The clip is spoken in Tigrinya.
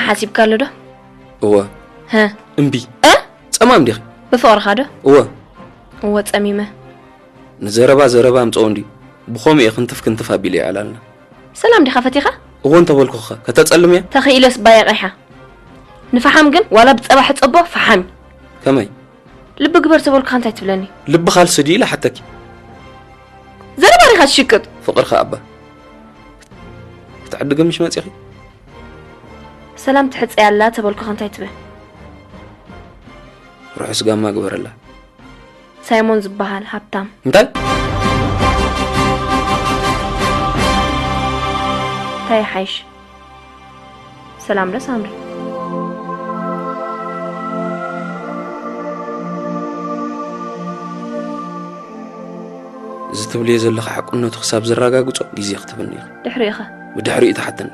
ሓሲብካሉ ዶ? እወ። ሀ። እምቢ። እ? ጸማም ዲኺ? ብፍቕርኻ ዶ? እወ። እወ ጸሚመ። ንዘረባ ዘረባ ኣምጽኦ እንድዩ። ብኸምኡ እየ ክንትፍ ክንትፍ ኣቢለ ይኣላልና። ሰላም ዲኻ ፈቲኻ? እወ እንተበልኩኻ ከተጸልምያ? ተኽኢለስ ባየ ቀይሓ። ንፈሓም ግን ዋላ ብጸባ ሕጸቦ ፈሓም እዩ። ከመይ? ልቢ ግበር ተበልኩኻ እንታይ ትብለኒ? ልቢ ካልሲ ድዩ ኢለ ሓተኪ። ዘረባ ዲኻ ትሽቅጥ? ፍቕርኻ ኣባ ክትዕድጊ ምሽ መጺኺ? ሰላም ትሕጸያ ኣላ ተበልኩኻ እንታይ ትብል? ርሑስ ጋማ ግበረላ። ሳይሞን ዝበሃል ሃብታም። እንታይ? እንታይ ይሓይሽ? ሰላም ዶ ሳምሪ? እዚ ትብልዮ ዘለኺ ሓቅነቱ ክሳብ ዘረጋግጾ ግዜ ክትህብኒ ኢኺ። ድሕሪኡ ኸ? ብድሕሪኡ ትሓተኒ።